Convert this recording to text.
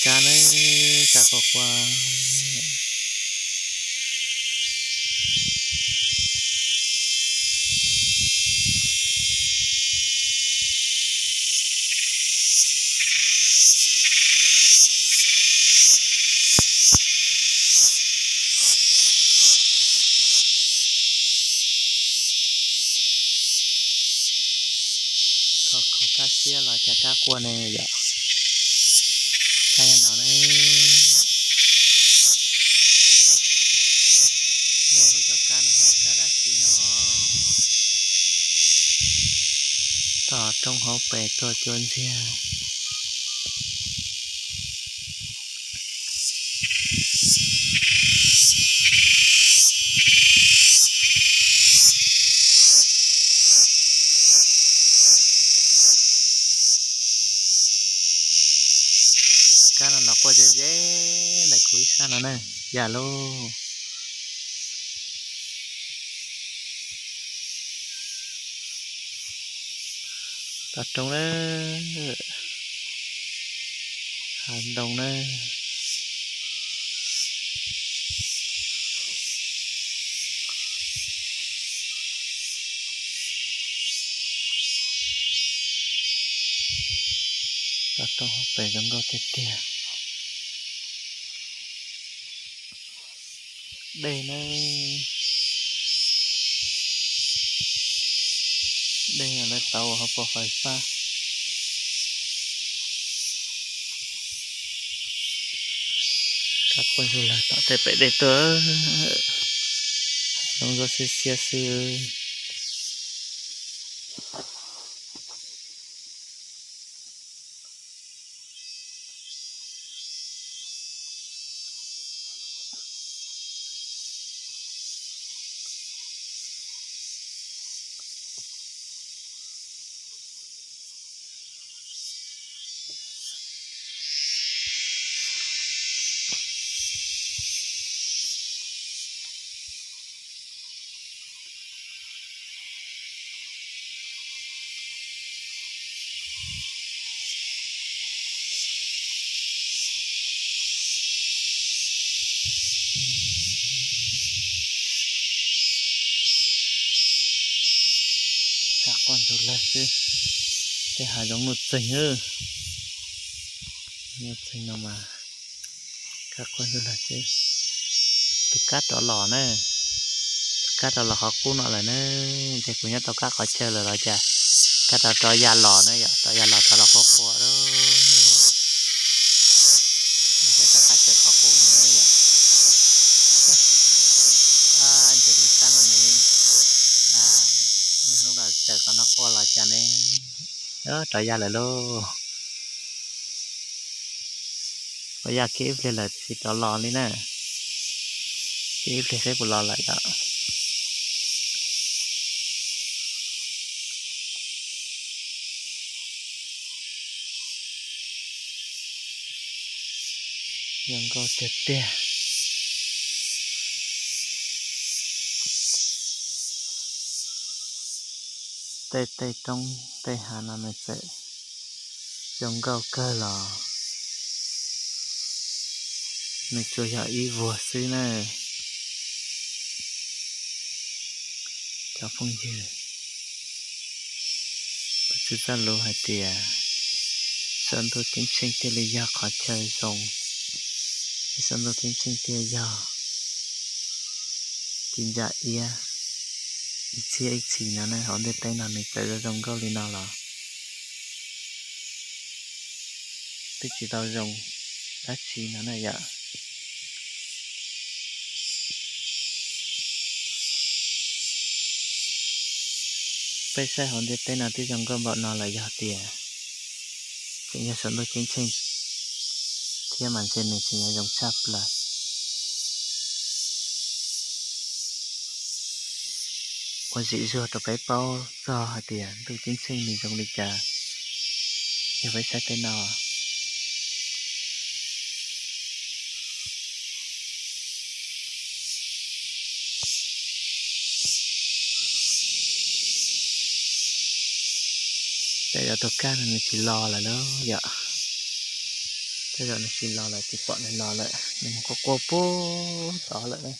kab na, kab quaj quaj. Kho kho kab siab los cas kab quaj ne yom. Kab no ne, nej hu cov kab no hu kab dab tsi no? Tom roob hauv pes tuaj cuab ntxiag. Kab no los quaj ze ze ntawm kuv ib sab no na, yam lauj. Tom roob na, hav ntoo na. Tom roob hauv pes zoo nkauj tiag tiag. Dej na, dej lawv tauv hauv paus fais fab. Kab quaj ntsuag lawg tom tej pem dej tuaj, zoo nkauj xiab xiab xwb. Kab quaj ntsuag lawg xwb, tej hav zoov nuj txeeg, nuj txeeg no mas kab quaj ntsuag lawg xwb. Tus kab rov los na, tus kab rov los qhov qub no lawm na. Ntshe kuv nyob tau kab qhov chaw lawm los cas, kab rov rov ya los na yom, rov ya los rov los quaj quaj. Ntshe rov qab tawm qhov qub no yom. Ntshe tus kab no nws, nws hnub no tawm qhov no quaj los cas ne. Rov ya lawm lauj. Rov ya kiag ib pliag lawm tsis rov los li na. Kiag ib pliag seb puas los lawm yom. Zoo nkauj tiag tiag. Tej tej roob tej hav no nws txawm zoo nkauj kawg los nws tsuas yog ib vuag xwb na. Cov phooj ywg, kuv txhaj lus hais tias saum ntuj ceeb tsheej thiaj li yog qhov chaw zoo, saum ntuj ceeb tsheej thiaj yog ci ntsa iab ib txhiab ib txhis no ne. Hauv ntiaj teb no nws txawm zoo zoo nkauj li no los twb tsis tau zoo dab tsi no na yom. Peb saib hauv ntiaj teb no twb zoo nkauj npaum no los yog tias tseem yog saum ntuj ceeb tsheej thiab mas ntshe nws tseem yuav zoo tshaj plaws. Ua zim zuag rau peb paub txog hais tias ntuj ceeb tsheej nws zoo li cas, yog peb saib tej no. Tej cov tus kab no nws tsis los lawm lauj yom. Tej zaum nws tsis los lawm, tsis pom nws los lawm, nws mus quaj quaj puag tod lawm.